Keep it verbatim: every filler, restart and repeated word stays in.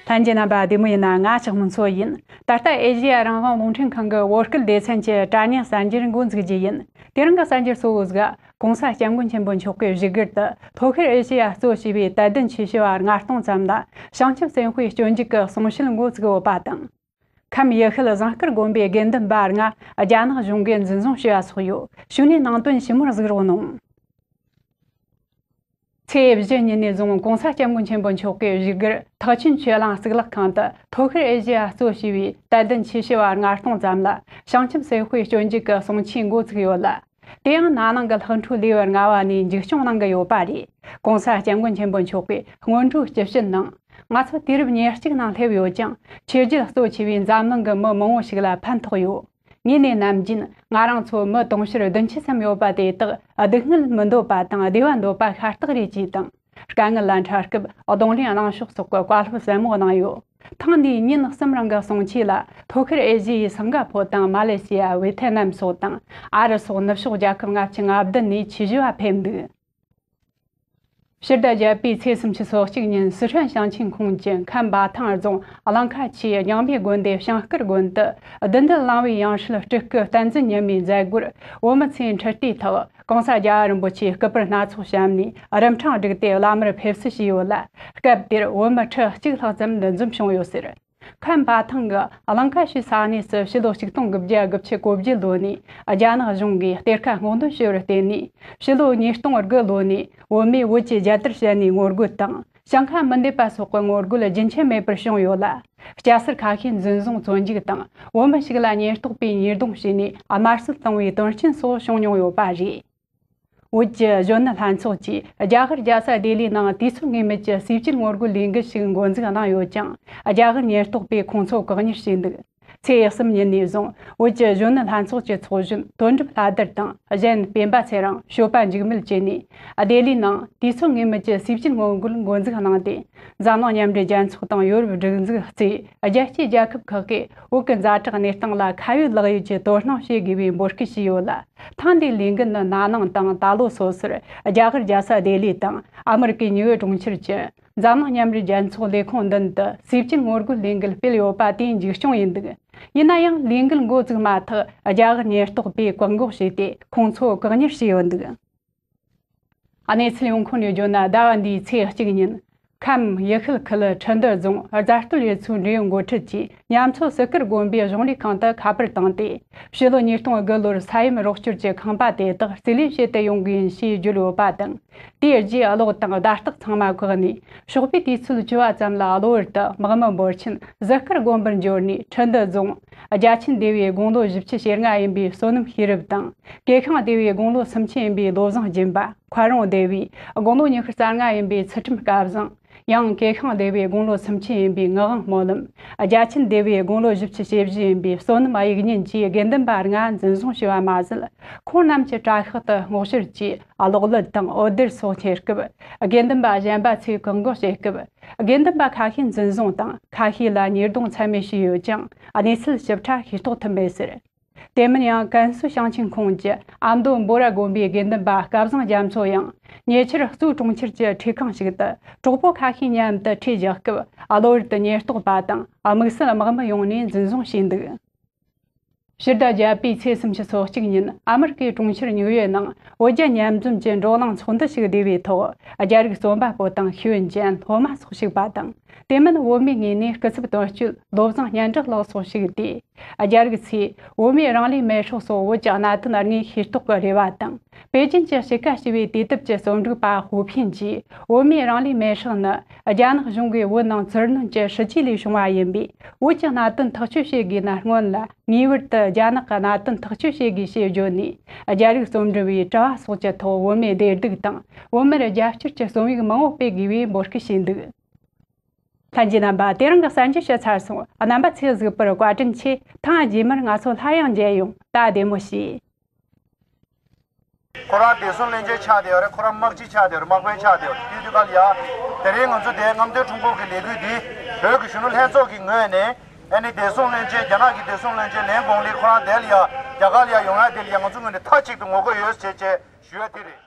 ལྷན་རྒྱས་རྣམ་པ་བདེ་མོ་ཡིན་ན། ང་ལྕགས་མོ་མཚོ་ཡིན། ད་ལྟ་ཨེ་ཤེ་ཡ་རང་དབང་རླུང་འཕྲིན་ཁང་གི་བོད་སྐད་སྡེ་ཚན་གྱི་དྲ་བརྙན་གསར་འགྱུར་འགོ་འཛུགས་རྒྱུ་ཡིན། དེ་རིང་གི་གསར་འགྱུར་གཙོ་བོ་ཟིག་༸གོང་ས་༸སྐྱབས་མགོན་ཆེན་པོ་མཆོག་གིས་བཞུགས་སྒར་དུ་ཐོད་རྒལ་ཨེ་ཤེ་ཡ་གཙོ་བྱས་པའི་དད་ལྡན་ཆོས་ཞུ་བ་ལྔ་སྟོང་ཙམ་ལ་བྱང་ཆུབ་སེམས་དཔའི་སྤྱོད་འཇུག་གི་གསུང་བཤད་འགོ་བཙུགས་ཡོད་པ་དང་། ཁམས་ཡུལ་ཤུལ་ཟངས་དཀར་དགོན་པའི་དགེ་འདུན་པ་ལྔ་རྒྱ་ནག་གཞུང་གིས་འཛིན་བཟུང་བྱས་པ་སོགས་ཡོད། གཞུག་ནས་ནང་དོན་ཞིབ་མོར་གཟིགས་རོགས་གནང་། ཚེས་བཞི་ཉིན་ནས་བཟུང་༸གོང་ས་༸སྐྱབས་མགོན་ཆེན་པོ་མཆོག་གིས་བཞུགས་སྒར་ཐེག་ཆེན་ཆོས་གླིང་གཙུག་ལག་ཁང་དུ་ཐོད་རྒལ་ཨེ་ཤེ་ཡ་གཙོ་བྱས་པའི་དད་ལྡན་ཆོས་ཞུ་བ་ལྔ་སྟོང་ཙམ་ལ་བྱང་ཆུབ་སེམས་དཔའི་སྤྱོད་འཇུག་གི་གསུང་ཆོས་འགོ་བཙུགས་ཡོད་ལ། དེ་ཡང་ན་ནིང་གི་ལྷག་འཕྲོ་ལེའུ་ལྔ་བ་ནས་མཇུག་སྐྱོང་གནང་གི་ཡོད་པ་རེད། ༸གོང་ས་༸སྐྱབས་མགོན་ཆེན་པོ་མཆོག་གིས་སྔོན་འགྲོའི་སྤྱི་བཤད་ནང་། ང་ཚོ་དུས་རབས་ཉེར་གཅིག་ནང་སླེབས་ཡོད་ཀྱང་། ཆོས་བརྒྱུད་གཙོ་ཆེ་བའི་འཛམ་གླིང་གི་མི་མང་བོ་ཞིག་ལ་ཕན་ཐོགས་ཡོད། ངས་ནས་ནམ་རྒྱུན་ང་རང་ཚོ་མི་དུང་ཕྱུར་བདུན་ཅུ་ཙམ་ཡོད་པ་དེ་དག་སྡུག་བསྔལ་མི་འདོད་པ་དང་བདེ་བ་འདོད་པ་ཤ་སྟག་རེད་ཅེས་དང་། དཀའ་ངལ་ལ་འཕྲད་སྐབས་གདོང་ལེན་གནང་ཕྱོགས་སོགས་ཀྱི་བཀའ་སློབ་ཟབ་མོ་གནང་ཡོད། ཐེངས་འདིའི་ཉིན་གསུམ་རིང་གི་གསུང་ཆོས་ལ་ཐོད་རྒལ་ཨེ་ཤེ་ཡའི་སིང་ག་ཕོར་དང་མ་ལེ་ཤི་ཡ། ཝེ་ཐེ་ནམ་སོགས་དང་ཨ་རི་སོགས་ནུབ་ཕྱོགས་རྒྱལ་ཁབ་ལྔ་བཅུ་ང་བདུན་ནས་ཆོས་ཞུ་བ་ཕེབས་འདུག་ཕྱི་ཟླ་བརྒྱད་པའི་ཚེས་སུམ་ཅུ་སོ་གཅིག་ཉིན་སི་ཁྲོན་ཞིང་ཆེན་ཁོངས་ཀྱི་ཁམས་འབའ་ཐང་རྫོང་གླང་ཁ་ཆུའི་རྙིང་པའི་དགོན་སྡེ་བྱང་སྐར་དགོན་དུ་བདུད་འདུལ་གླིང་བའི་ཡང་སྲིད་སྤྲུལ་སྐུ་བསྟན་འཛིན་ཉི་མའི་མཛད་སྒོར་བོད་མི་ཚོས་འཕྲི་བལྟས་ཐོག་༸གོང་ས་རྒྱལ་བ་རིན་པོ་ཆེའི་སྐུ་པར་སྣ་ཚོགས་བཤམས་ནས་རིན་ཕྲེང་བསྒྲིགས་ཏེ་བླ་མར་ཕེབས་བསུ་བྱས་ཡོད་ལ། སྐབས་དེར་བོད་མི་ཁྲི་གཅིག་ལྷག་ཙམ་འདུ་འཛོམས་བྱུང་ཡོད་ཟེར། ཁམས་འབའ་ཐང་གི་གླང་ཁ་ཆུའི་ས་གནས་སུ་ཕྱི་ལོ་ཆིག་སྟོང་དགུ་བརྒྱ་དགུ་བཅུ་གོ་བརྒྱད་ལོ་ནས་རྒྱ་ནག་གཞུང་གིས་གཏེར་ཁ་སྔོག་འདོན་བྱས་པར་བརྟེན་ནས། ཕྱི་ལོ་ཉིས་སྟོང་དགུ་ལོ་ནས་བོད་མིས་བོད་ཀྱི་རྒྱལ་དར་བཤད་ནས་ངོ་རྒོལ་དང་། ཞིང་ཁ་མི་འདེད་པ་སོགས་ཀྱི་ངོ་རྒོལ་རྒྱུན་ཆད་མེད་པར་བྱུང་ཡོད་ལ། སྐྱ་སེར་ཁ་ཤས་འཛིན་བཟུང་བཙོན་འཇུག་དང་། བོད་མི་ཞིག་ལ་ཉེན་རྟོག་པས་ཉེས་རྡུང་བྱས་ནས་དམར་གསོད་བཏང་བའི་དོན་རྐྱེན་སོགས་བྱུང་མྱོང་ཡོད་པ་རེད། བོད་ཀྱི་གཞོན་ནུ་ལྷན་ཚོགས་ཀྱིས་རྒྱ་གར་རྒྱལ་ས་ལྡི་ལིའི་ནང་དུས་ཚོད་ངེས་མེད་ཀྱི་ཟས་བཅད་ངོ་རྒོལ་ལས་འགུལ་ཞིག་འགོ་འཛུགས་གནང་ཡོད་ཀྱང་། རྒྱ་གར་ཉེན་རྟོག་པས་ཁོང་ཚོ་བཀག་ཉར་བྱས་འདུག་ཚེས་གསུམ་ཉིན་ནས་བཟུང་བོད་ཀྱི་གཞོན་ནུ་ལྷན་ཚོགས་ཀྱི་ཚོགས་གཞོན་དོན་གྲུབ་ལྷ་དར་དང་། གཞན་སྤེན་པ་ཚེ་རིང་། སྐྱོབ་པ་འཇིགས་མེད་བཅས་ནས་ལྡི་ལིའི་ནང་དུས་ཚོད་ངེས་མེད་ཀྱི་ཟས་བཅད་ངོ་རྒོལ་འགོ་འཛུགས་གནང་སྟེ། འཛམ་གླིང་མཉམ་འབྲེལ་རྒྱལ་ཚོགས་དང་ཡོ་རོབ་སྒྲིག་འཛུགས་གཙོས་རྒྱལ་སྤྱིའི་རྒྱལ་ཁབ་ཁག་གིས་བོད་ཀྱི་ཛ་དྲག་གནས་སྟངས་ལ་ཁ་ཡོད་ལག་ཡོད་ཀྱིས་དོ་སྣང་བྱེད་དགོས་པའི་འབོད་སྐུལ་བྱས་ཡོད་ལ། ཐེངས་འདིའི་ལས་འགུལ་ནི་ན་ནིང་དང་ད་ལོ་སོ་སོར་རྒྱ་གར་རྒྱལ་ས་ལྡི་ལི་དང་ཨ་མི་རི་ཀའི་ནིའུ་ཡོག་གྲོང་ཁྱེར་གྱི་འཛམ་གླིང་མཉམ་འབྲེལ་རྒྱལ་ཚོགས་ལས་ཁུངས་མདུན་དུ་ཟས་བཅད་ངོ་རྒོལ་ལས་འགུལ་སྤེལ་ཡོད་པ་དེའི་མཇུག་སྐྱོང་ཡིན་འདུག་ཡིན་ན་ཡང་ལས་འགུལ་འགོ་བཙུགས་མ་ཐག་རྒྱ་གར་ཉེན་རྟོག་པས་བཀག་འགོག་བྱས་ཏེ་ཁོང་ཚོ་བཀག་ཉར་བྱས་ཡོད་འདུག་གནས་ཚུལ་ཡོང་ཁུངས་ནས་བརྗོད་ན། ཟླ་བ་འདིའི་ཚེས་གཅིག་ཉིན། ཁམས་ཡུལ་ཤུལ་ཁུལ་ཁྲི་འདུ་རྫོང་རྫ་སྟོད་ཡུལ་ཚོའི་འབྲེལ་ཡོད་འགོ་ཁྲིད་ཀྱིས་ཉམས་ཚོད་སི་ཀིར་དགོན་པའི་གཞུང་ལས་ཁང་དུ་ཁ་པར་བཏང་སྟེ། ཕྱི་ལོ་ཉིས་སྟོང་དགུ་ལོར་ས་ཡོམ་རོགས་སྐྱོར་གྱི་ཁང་པ་དེ་དག་རྩིས་ལེན་བྱེད་དུ་ཡོང་གི་ཡིན་ཞེས་བརྗོད་ཡོད་པ་དང་། དེའི་རྗེས་གློག་དང་བརྡ་རྟགས་ཚང་མ་བཀག་ནས། ཞོགས་པའི་དུས་ཚོད་བཅུ་པ་ཙམ་ལ་གློ་བུར་དུ་དམག་མི་འབོར་ཆེན་ཟི་ཀིར་དགོན་པར་འབྱོར་ནས། ཁྲི་འདུ་རྫོང་རྒྱ་ཆེན་སྡེ་བའི་དགུང་ལོ་བཞི་བཅུ་ཞེ་ལྔ་ཡིན་པའི་བསོད་ནམས་ཤེས་རབ་དང་། ཀེ་ཤང་སྡེ་བའི་དགུང་ལོ་སུམ་ཅུ་ཡིན་པའི་བློ་བཟང་སྦྱིན་པ། མཁར་རོང་སྡེ་བའི་དགུང་ལོ་ཉི་ཤུ་རྩ་ལྔ་ཡིན་པའི་ཚུལ་ཁྲིམས་སྐལ་བཟང་། ཡང་ཀེ་ཤང་སྡེ་བའི་དགུང་ལོ་སུམ་ཅུ་ཡིན་པའི་ངག་དབང་སྨོན་ལམ། རྒྱ་ཆེན་སྡེ་བའི་དགུང་ལོ་བཞི་བཅུ་ཞེ་བཞི་ཡིན་པའི་བསོད་ནམས་དབྱིག་གཉེན་བཅས་དགེ་འདུན་པ་ལྔ་འཛིན་བཟུང་བྱས་པ་མ་ཟད། ཁོང་རྣམས་ཀྱི་དྲ་ཤག་ཏུ་སྔོག་བཤེར་གྱིས་གློག་ཀླད་དང་འོད་སྡེར་སོགས་འཁྱེར་སྐབས། དགེ་འདུན་པ་གཞན་པ་ཚོས་བཀག་འགོག་བྱེད་སྐབས། དགེ་འདུན་པ་ཁ་ཤས་འཛིན་བཟུང་དང་ཁ་ཤས་ལ་ཉེས་རྡུང་ཚད་མེད་བྱས་ཡོད་ཀྱང་། གནས་ཚུལ་ཞིབ་ཕྲ་ཤེས་རྟོགས་ཐུབ་མེད་ཟེར། དེ་མིན་ཡང་ཀན་སུའུ་ཞིང་ཆེན་ཁོངས་ཀྱི་ཨ་མདོ་འབོ་ར་དགོན་པའི་དགེ་འདུན་པ་སྐལ་བཟང་རྒྱ་མཚོ་ཡང་། ཉེ་ཆར་གཙོས་གྲོང་ཁྱེར་གྱི་ཁྲེ་ཁང་ཞིག་ཏུ་གྲོགས་པོ་ཁ་ཤས་མཉམ་དུ་ཁྲིད་བཞག་སྐབས། གློ་བུར་དུ་ཉེན་རྟོག་པ་དང་དམིགས་བསལ་དམག་མི་ཡོང་ནས་འཛིན་བཟུང་བྱས་འདུག་ཕྱི་ཟླ་བརྒྱད་པའི་ཚེས་སུམ་ཅུ་སོ་གཅིག་ཉིན། ཨ་མི་རི་ཀའི་གྲོང་ཁྱེར་ཉིའུ་ཡོག་ནང་བོད་རྒྱ་མཉམ་འཛོམས་ཀྱི་བགྲོ་གླེང་ཚོགས་འདུ་ཞིག་བསྡུས་པའི་ཐོག་རྒྱ་རིགས་རྩོམ་པ་པོ་དང་ཤེས་ཡོན་ཅན་སློབ་མ་སོགས་ཞུགས་པ་དང་། དེ་མིན་བོད་མིའི་ངོས་ནས་སྐུ་ཚབ་དོན་གཅོད་བློ་བཟང་སྙན་གྲགས་ལགས་སོགས་ཞུགས་ཏེ། རྒྱ་རིགས་ཚོས་བོད་མིའི་རང་ལུས་མེ་སྲེག་སོགས་བོད་ཀྱི་གནད་དོན་དངོས་ཤེས་རྟོགས་ཀྱི་རེ་བ་དང་། པེ་ཅིན་གྱི་དཔྱིད་ཀ་ཞེས་པའི་དུས་དེབ་ཀྱི་རྩོམ་སྒྲིག་པ་ཧུའུ་ཕིན་གྱིས། བོད་མིའི་རང་ལུས་མེ་སྲེག་ནི་རྒྱ་ནག་གཞུང་གིས་བོད་ནང་བཙིར་གནོན་གྱི་སྲིད་ཇུས་ལས་བྱུང་བ་ཡིན་པས། བོད་ཀྱི་གནད་དོན་ཐག་གཅོད་བྱེད་དགོས་ན་སྔོན་ལ། ངེས་པར་དུ་རྒྱ་ནག་གི་གནད་དོན་ཐག་གཅོད་བྱེད་དགོས་ཞེས་བརྗོད་ནས། རྒྱ་རིགས་རྩོམ་སྒྲིག་པས་དྲ་བ་སོགས་ཀྱི་ཐོག་བོད་མིའི་བདེ་སྡུག་དང་། བོད་མིར་རྒྱབ་སྐྱོར་གྱི་རྩོམ་ཡིག་མང་བོ་སྤེལ་དགོས་པའི་འབོད་སྐུལ་བྱས་འདུག་ལྷན་རྒྱས་རྣམ་པ། དེ་རིང་གི་གསར་འགྱུར་ཞུས་ཚར་སོང་། རྣམ་པ་ཚོས་གཟིགས་པར་བཀའ་དྲིན་ཆེ། ཐེངས་རྗེས་མར་ང་ཚོ་སླར་ཡང་མཇལ་ཡོང་། ད་བདེ་མོ་བྱོས། ཁོ་རང་བདེ་སྲུང་བློན་ཆེན་ཆགས་བསྡད་ཡོད་རེད། ཁོ་རང་དམག་སྤྱི་ཆགས་བསྡད་ཡོད་རེད། དམག་དཔོན་ཆགས་བསྡད་ཡོད་རེད། དུས་དུས་ག་ལ་ཡ། དེ་རིང་ང་ཚོ་དེ་རྔམ་སྟོན་ཁྲོམ་སྐོར་གྱི་ལས་འགུལ་འདི་བོད་ཀྱི་གཞོན་ནུ་ལྷན་ཚོགས་ཀྱི་ངོས་ནས། ཨ་ནི་བདེ་སྲུང་བློན་ཆེན། རྒྱ་ནག་གི་བདེ་སྲུང་བློན་ཆེན་ལན་ཀོང་ལི་ཁོ་རང་དེ་ལ་ཡ། རྒྱ་གར་ལ་ཡ་ཡོང་ཡ་དེ་ལ་ཡ་ང་ཚོ་ངོས་ནས་མཐའ་གཅིག་ཏུ་ངོ་རྒོལ་ཡོད་ཟེར་བྱས་ཞུ་ཡ་དེ་རེད།